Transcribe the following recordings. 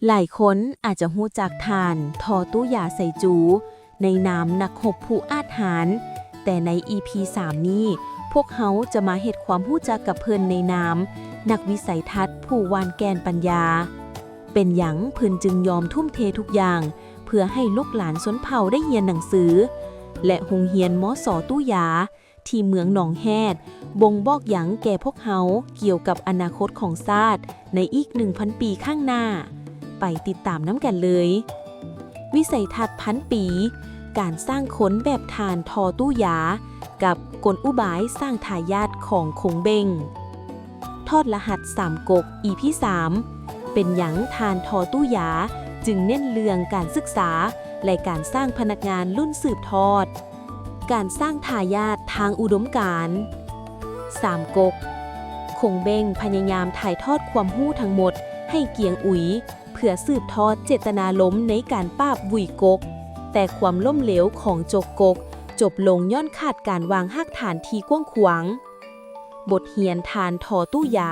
ຫຼາຍຄົນອາດຈະຮູ້ຈັກທ່ານ ທໍຕູ້ຢາ ໄຊຈູ ໃນນາມນັກຮົບຜູ້ອາດຫານ, ແຕ່ໃນອີພີສາມນີ້ ພວກເຮົາຈະມາເຮັດຄວາມຮູ້ຈັກກັບເພິ່ນໃນນາມນັກວິໄສທັດຜູ້ຫວ່ານແກ່ນປັນຍາ. ເປັນຫຍັງເພິ່ນຈຶ່ງຍອມທຸ່ມເທທຸກຢ່າງ ເພື່ອໃຫ້ລູກຫຼານຊົນເຜົ່າໄດ້ຮຽນໜັງສື ແລະ ໂຮງຮຽນ ມສ ຕູ້ຢາ ທີ່ເມືອງໜອງແຮດ ບົ່ງບອກຫຍັງແກ່ພວກເຮົາກ່ຽວກັບອະນາຄົດຂອງຊາດໃນອີກໜຶ່ງພັນປີຂ້າງໜ້າ? ໄປຕິດຕາມນຳກັນເລີຍ. ວິໄສທັດພັນປີ, ການສ້າງຄົນແບບທ່ານ ທໍຕູ້ຢາ ກັບກົນອຸບາຍສ້າງທາຍາດຂອງຄົງເບັງ. ທອດລະຫັດສາມກົກ ອີພີສາມ ເປັນຫຍັງທ່ານ ທໍຕູ້ຢາ ຈຶ່ງເນັ້ນເລື່ອງການສຶກສາ ແລະ ການສ້າງພະນັກງານລຸ້ນສືບທອດ? ການສ້າງທາຍາດທາງອຸດົມການ. ສາມກົກ ຄົງເບັງພະຍາຍາມຖ່າຍທອດຄວາມຮູ້ທັງໝົດໃຫ້ກຽງອຸຍ ເພື່ອສືບທອດເຈດຕະນາລົມໃນການປາບຫວຸຍກົກ, ແຕ່ຄວາມລົ້ມເຫຼວຂອງຈົກກົກຈົບລົງຍ້ອນຂາດການວາງຮາກຖານທີ່ກວ້າງຂວາງ. ບົດຮຽນທ່ານ ທໍຕູ້ຢາ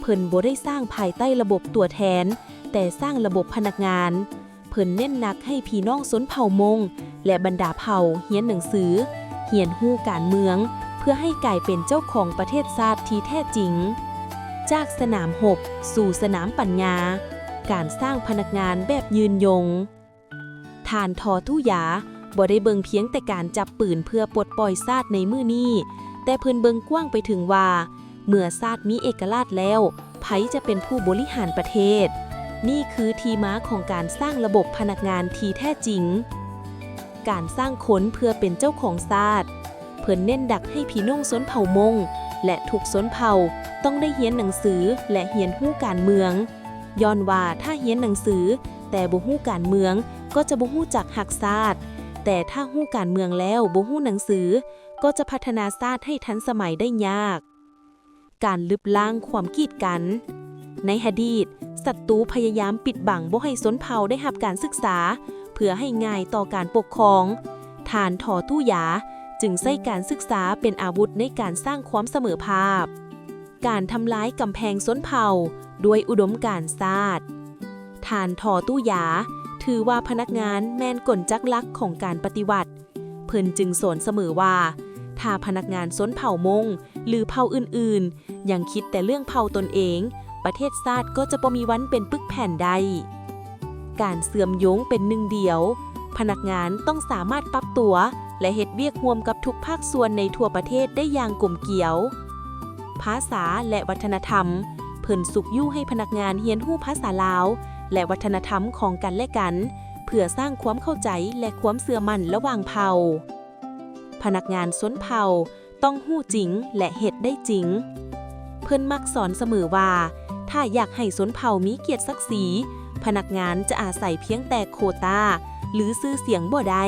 ເພິ່ນບໍ່ໄດ້ສ້າງພາຍໃຕ້ລະບົບຕົວແທນ, ແຕ່ສ້າງລະບົບພະນັກງານ. ເພິ່ນເນັ້ນໜັກໃຫ້ພີ່ນ້ອງຊົນເຜົ່າມົ້ງ ແລະ ບັນດາເຜົ່າຮຽນໜັງສື, ຮຽນຮູ້ການເມືອງ ເພື່ອໃຫ້ກາຍເປັນເຈົ້າຂອງປະເທດຊາດທີ່ແທ້ຈິງ. ຈາກສະໜາມຮົບສູ່ສະໜາມປັນຍາ, ການສ້າງພະນັກງານແບບຍືນຍົງ. ທ່ານ ທໍຕູ້ຢາ ບໍ່ໄດ້ເບິ່ງພຽງແຕ່ການຈັບປືນເພື່ອປົດປ່ອຍຊາດໃນມື້ນີ້, ແຕ່ເພິ່ນເບິ່ງກວ້າງໄປເຖິງວ່າ ເມື່ອຊາດມີເອກະລາດແລ້ວ, ໃຜຈະເປັນຜູ້ບໍລິຫານປະເທດ? ນີ້ຄືທີ່ມາຂອງການສ້າງລະບົບພະນັກງານທີ່ແທ້ຈິງ. ການສ້າງຄົນເພື່ອເປັນເຈົ້າຂອງຊາດ. ເພິ່ນເນັ້ນໜັກໃຫ້ພີ່ນ້ອງຊົນເຜົ່າມົ້ງ ແລະ ທຸກຊົນເຜົ່າຕ້ອງໄດ້ຮຽນໜັງສື ແລະ ຮຽນຮູ້ການເມືອງ. ຍ້ອນວ່າຖ້າຮຽນໜັງສື ແຕ່ບໍ່ຮູ້ການເມືອງ ກໍຈະບໍ່ຮູ້ຈັກຮັກຊາດ, ແຕ່ຖ້າຮູ້ການເມືອງແລ້ວບໍ່ຮູ້ໜັງສື ກໍຈະພັດທະນາຊາດໃຫ້ທັນສະໄໝໄດ້ຍາກ. ການລຶບລ້າງຄວາມກີດກັນ. ໃນອະດີດ, ສັດຕູພະຍາຍາມປິດບັງບໍ່ໃຫ້ຊົນເຜົ່າໄດ້ຮັບການສຶກສາ ເພື່ອໃຫ້ງ່າຍຕໍ່ການປົກຄອງ. ທ່ານ ທໍຕູ້ຢາ ຈຶ່ງໃຊ້ການສຶກສາເປັນອາວຸດໃນການສ້າງຄວາມສະເໝີພາບ. ການທຳລາຍກຳແພງຊົນເຜົ່າດ້ວຍອຸດົມການຊາດ. ທ່ານ ທໍຕູ້ຢາ ຖືວ່າພະນັກງານແມ່ນກົນຈັກຫຼັກຂອງການປະຕິວັດ. ເພິ່ນຈຶ່ງສອນສະເໝີວ່າ ຖ້າພະນັກງານຊົນເຜົ່າມົ້ງ ຫຼື ເຜົ່າອື່ນໆ ຍັງຄິດແຕ່ເລື່ອງເຜົ່າຕົນເອງ, ປະເທດຊາດກໍຈະບໍ່ມີວັນເປັນປຶກແຜ່ນໄດ້. ການເຊື່ອມໂຍງເປັນໜຶ່ງດຽວ, ພະນັກງານຕ້ອງສາມາດປັບຕົວ ແລະ ເຮັດວຽກຮ່ວມກັບທຸກພາກສ່ວນໃນທົ່ວປະເທດໄດ້ຢ່າງກົມກຽວ. ພາສາ ແລະ ວັດທະນະທຳ. ເພິ່ນຊຸກຍູ້ໃຫ້ພະນັກງານຮຽນຮູ້ພາສາລາວ ແລະ ວັດທະນະທຳຂອງກັນແລະກັນ ເພື່ອສ້າງຄວາມເຂົ້າໃຈ ແລະ ຄວາມເຊື່ອໝັ້ນລະຫວ່າງເຜົ່າ. ພະນັກງານຊົນເຜົ່າຕ້ອງຮູ້ຈິງ ແລະ ເຮັດໄດ້ຈິງ. ເພິ່ນມັກສອນສະເໝີວ່າ ຖ້າຢາກໃຫ້ຊົນເຜົ່າມີກຽດສັກສີ, ພະນັກງານຈະອາໄສພຽງແຕ່ໂຄຕາ ຫຼື ຊື່ສຽງບໍ່ໄດ້.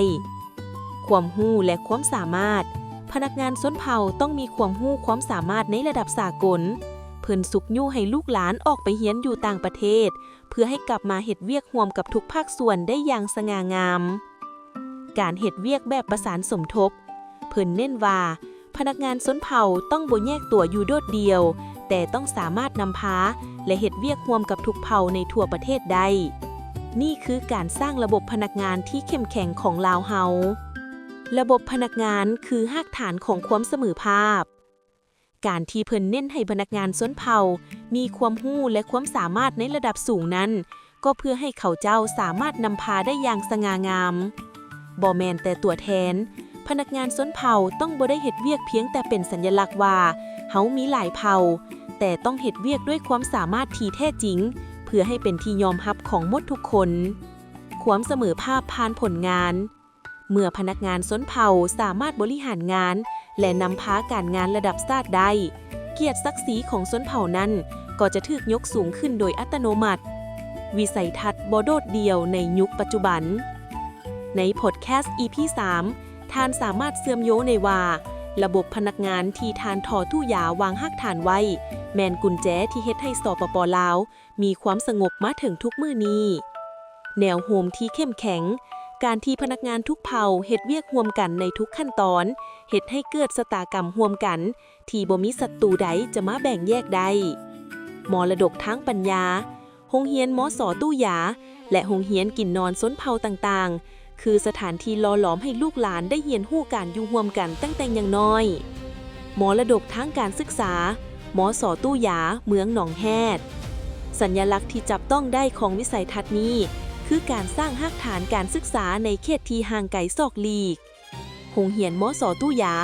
ຄວາມຮູ້ ແລະ ຄວາມສາມາດ. ພະນັກງານຊົນເຜົ່າຕ້ອງມີຄວາມຮູ້ຄວາມສາມາດໃນລະດັບສາກົນ. ເພິ່ນຊຸກຍູ້ໃຫ້ລູກຫຼານອອກໄປຮຽນຢູ່ຕ່າງປະເທດ ເພື່ອໃຫ້ກັບມາເຮັດວຽກຮ່ວມກັບທຸກພາກສ່ວນໄດ້ຢ່າງສະຫງ່າງາມ. ການເຮັດວຽກແບບປະສານສົມທົບ. ເພິ່ນເນັ້ນວ່າ ພະນັກງານຊົນເຜົ່າຕ້ອງບໍ່ແຍກຕົວຢູ່ໂດດດ່ຽວ, ແຕ່ຕ້ອງສາມາດນຳພາ ແລະ ເຮັດວຽກຮ່ວມກັບທຸກເຜົ່າໃນທົ່ວປະເທດໄດ້. ນີ້ຄືການສ້າງລະບົບພະນັກງານທີ່ເຂັ້ມແຂງຂອງລາວເຮົາ. ລະບົບພະນັກງານຄືຮາກຖານຂອງຄວາມສະເໝີພາບ. ການທີ່ເພິ່ນເນັ້ນໃຫ້ພະນັກງານຊົນເຜົ່າມີຄວາມຮູ້ ແລະ ຄວາມສາມາດໃນລະດັບສູງນັ້ນ ກໍເພື່ອໃຫ້ເຂົາເຈົ້າສາມາດນຳພາໄດ້ຢ່າງສະຫງ່າງາມ. ບໍ່ແມ່ນແຕ່ຕົວແທນ, ພະນັກງານຊົນເຜົ່າຕ້ອງບໍ່ໄດ້ເຮັດວຽກພຽງແຕ່ເປັນສັນຍະລັກວ່າເຮົາມີຫຼາຍເຜົ່າ, ແຕ່ຕ້ອງເຮັດວຽກດ້ວຍຄວາມສາມາດທີ່ແທ້ຈິງ ເພື່ອໃຫ້ເປັນທີ່ຍອມຮັບຂອງໝົດທຸກຄົນ. ຄວາມສະເໝີພາບຜ່ານຜົນງານ. ເມື່ອພະນັກງານຊົນເຜົ່າສາມາດບໍລິຫານງານ ແລະ ນຳພາການງານລະດັບຊາດໄດ້, ກຽດສັກສີຂອງຊົນເຜົ່ານັ້ນກໍຈະຖືກຍົກສູງຂຶ້ນໂດຍອັດຕະໂນມັດ. ວິໄສທັດບໍ່ໂດດດ່ຽວໃນຍຸກປັດຈຸບັນ. ໃນພອດແຄສອີພີສາມ ທ່ານສາມາດເຊື່ອມໂຍງໄດ້ວ່າ ລະບົບພະນັກງານທີ່ທ່ານ ທໍຕູ້ຢາ ວາງຮາກຖານໄວ້ ແມ່ນກຸນແຈທີ່ເຮັດໃຫ້ ສປປ ລາວ ມີຄວາມສະຫງົບມາເຖິງທຸກມື້ນີ້. ແນວໂຮມທີ່ເຂັ້ມແຂງ. ການທີ່ພະນັກງານທຸກເຜົ່າເຮັດວຽກຮ່ວມກັນໃນທຸກຂັ້ນຕອນ ເຮັດໃຫ້ເກີດຊະຕາກຳຮ່ວມກັນທີ່ບໍ່ມີສັດຕູໃດຈະມາແບ່ງແຍກໄດ້. ມໍລະດົກທາງປັນຍາ. ໂຮງຮຽນ ມສ ຕູ້ຢາ ແລະ ໂຮງຮຽນກິນນອນຊົນເຜົ່າຕ່າງໆ ຄືສະຖານທີ່ຫຼໍ່ຫຼອມໃຫ້ລູກຫຼານໄດ້ຮຽນຮູ້ການຢູ່ຮ່ວມກັນຕັ້ງແຕ່ຍັງນ້ອຍ. ມໍລະດົກທາງການສຶກສາ ມສ ຕູ້ຢາ ເມືອງໜອງແຮດ. ສັນຍະລັກທີ່ຈັບຕ້ອງໄດ້ຂອງວິໄສທັດນີ້ ຄືການສ້າງຮາກຖານການສຶກສາໃນເຂດທີ່ຫ່າງໄກສອກຫຼີກ. ໂຮງຮຽນ ມສ ຕູ້ຢາ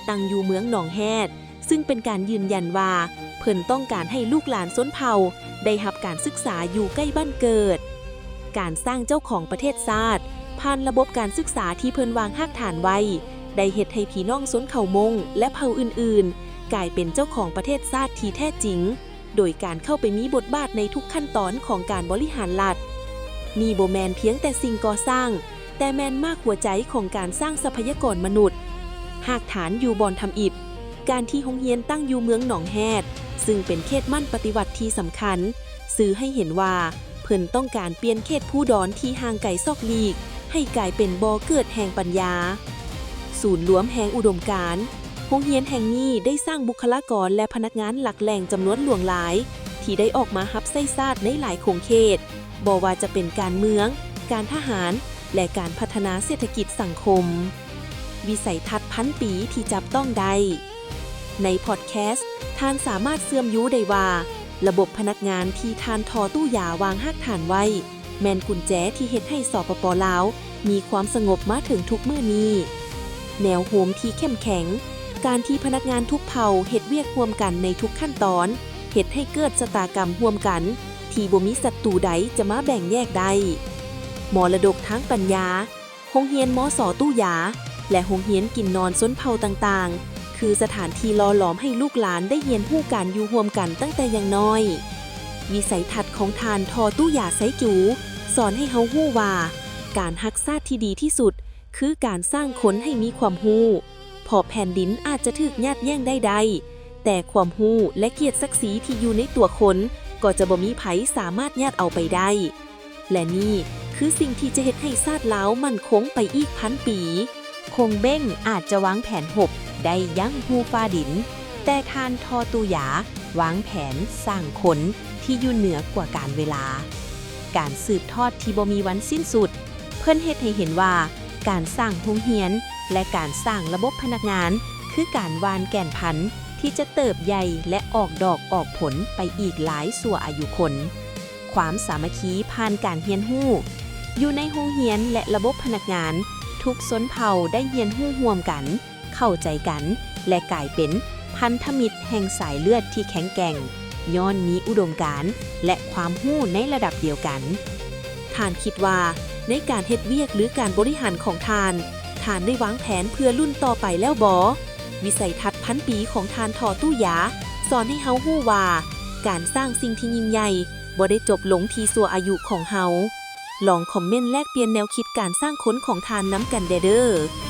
ຕັ້ງຢູ່ເມືອງໜອງແຮດ, ຊຶ່ງເປັນການຢືນຢັນວ່າ ເພິ່ນຕ້ອງການໃຫ້ລູກຫຼານຊົນເຜົ່າໄດ້ຮັບການສຶກສາຢູ່ໃກ້ບ້ານເກີດ. ການສ້າງເຈົ້າຂອງປະເທດຊາດ ຜ່ານລະບົບການສຶກສາທີ່ເພິ່ນວາງຮາກຖານໄວ້ ໄດ້ເຮັດໃຫ້ພີ່ນ້ອງຊົນເຜົ່າມົ້ງ ແລະ ເຜົ່າອື່ນໆ ກາຍເປັນເຈົ້າຂອງປະເທດຊາດທີ່ແທ້ຈິງ ໂດຍການເຂົ້າໄປມີບົດບາດໃນທຸກຂັ້ນຕອນຂອງການບໍລິຫານລັດ. ນີ້ບໍ່ແມ່ນພຽງແຕ່ສິ່ງກໍ່ສ້າງ, ແຕ່ແມ່ນຮາກຫົວໃຈຂອງການສ້າງຊັບພະຍາກອນມະນຸດ. ຮາກຖານຢູ່ບ່ອນທຳອິດ. ການທີ່ໂຮງຮຽນຕັ້ງຢູ່ເມືອງໜອງແຮດ, ຊຶ່ງເປັນເຂດໝັ້ນປະຕິວັດທີ່ສຳຄັນ, ສື່ໃຫ້ເຫັນວ່າ ເພິ່ນຕ້ອງການປ່ຽນເຂດພູດອນທີ່ຫ່າງໄກສອກຫຼີກ ໃຫ້ກາຍເປັນບໍ່ເກີດແຫ່ງປັນຍາ. ສູນລວມແຫ່ງອຸດົມການ. ໂຮງຮຽນແຫ່ງນີ້ໄດ້ສ້າງບຸກຄະລາກອນ ແລະ ພະນັກງານຫຼັກແຫຼ່ງຈຳນວນຫຼວງຫຼາຍ ທີ່ໄດ້ອອກມາຮັບໃຊ້ຊາດໃນຫຼາຍຂົງເຂດ, ບໍ່ວ່າຈະເປັນການເມືອງ, ການທະຫານ ແລະ ການພັດທະນາເສດຖະກິດສັງຄົມ. ວິໄສທັດພັນປີທີ່ຈັບຕ້ອງໄດ້. ໃນພອດແຄສ, ທ່ານສາມາດເຊື່ອມໂຍງໄດ້ວ່າ ລະບົບພະນັກງານທີ່ທ່ານ ທໍຕູ້ຢາ ວາງຮາກຖານໄວ້ ແມ່ນກຸນແຈທີ່ເຮັດໃຫ້ ສປປ ລາວ ມີຄວາມສະຫງົບມາເຖິງທຸກມື້ນີ້. ແນວໂຮມທີ່ເຂັ້ມແຂງ. ການທີ່ພະນັກງານທຸກເຜົ່າເຮັດວຽກຮ່ວມກັນໃນທຸກຂັ້ນຕອນ ເຮັດໃຫ້ເກີດຊະຕາກຳຮ່ວມກັນ ທີ່ບໍ່ມີສັດຕູໃດຈະມາແບ່ງແຍກໄດ້. ມໍລະດົກທາງປັນຍາ. ໂຮງຮຽນ ມສ ຕູ້ຢາ ແລະ ໂຮງຮຽນກິນນອນຊົນເຜົ່າຕ່າງໆ ຄືສະຖານທີ່ຫຼໍ່ຫຼອມໃຫ້ລູກຫຼານໄດ້ຮຽນຮູ້ການຢູ່ຮ່ວມກັນຕັ້ງແຕ່ຍັງນ້ອຍ. ວິໄສທັດຂອງທ່ານ ທໍຕູ້ຢາ ໄຊຈູ ສອນໃຫ້ເຮົາຮູ້ວ່າ ການຮັກຊາດທີ່ດີທີ່ສຸດ ຄືການສ້າງຄົນໃຫ້ມີຄວາມຮູ້, ເພາະແຜ່ນດິນອາດຈະຖືກຍາດແຍ່ງໄດ້ໄດ້, ແຕ່ຄວາມຮູ້ ແລະ ກຽດສັກສີທີ່ຢູ່ໃນຕົວຄົນ ກໍຈະບໍ່ມີໃຜສາມາດຍາດເອົາໄປໄດ້. ແລະ ນີ້ຄືສິ່ງທີ່ຈະເຮັດໃຫ້ຊາດລາວໝັ້ນຄົງໄປອີກພັນປີ. ຄົງເບັ້ງອາດຈະວາງແຜນຮົບໄດ້ຍັງຮູ້ຟ້າດິນ, ແຕ່ທ່ານ ທໍຕູ້ຢາ ວາງແຜນສ້າງຄົນທີ່ຢູ່ເໜືອກວ່າການເວລາ. ການສືບທອດທີ່ບໍ່ມີວັນສິ້ນສຸດ. ເພິ່ນເຮັດໃຫ້ເຫັນວ່າ ການສ້າງໂຮງຮຽນ ແລະ ການສ້າງລະບົບພະນັກງານ ຄືການຫວ່ານແກ່ນພັນທີ່ຈະເຕີບໃຫຍ່ ແລະ ອອກດອກອອກຜົນໄປອີກຫຼາຍຊົ່ວອາຍຸຄົນ. ຄວາມສາມັກຄີຜ່ານການຮຽນຮູ້. ຢູ່ໃນໂຮງຮຽນ ແລະ ລະບົບພະນັກງານ, ທຸກຊົນເຜົ່າໄດ້ຮຽນຮູ້ຮ່ວມກັນ, ເຂົ້າໃຈກັນ ແລະ ກາຍເປັນພັນທະມິດແຫ່ງສາຍເລືອດທີ່ແຂງແກ່ງ, ຍ້ອນມີອຸດົມການ ແລະ ຄວາມຮູ້ໃນລະດັບດຽວກັນ. ທ່ານຄິດວ່າ ໃນການເຮັດວຽກ ຫຼື ການບໍລິຫານຂອງທ່ານ, ທ່ານໄດ້ວາງແຜນເພື່ອລຸ້ນຕໍ່ໄປແລ້ວບໍ? ວິໄສທັດພັນປີຂອງທ່ານ ທໍຕູ້ຢາ ສອນໃຫ້ເຮົາຮູ້ວ່າ ການສ້າງສິ່ງທີ່ຍິ່ງໃຫຍ່ ບໍ່ໄດ້ຈົບລົງທີ່ຊົ່ວອາຍຸຂອງເຮົາ. ລອງຄອມເມັນແລກປ່ຽນແນວຄິດການສ້າງຄົນຂອງທ່ານນຳກັນແດ່ເດີ້.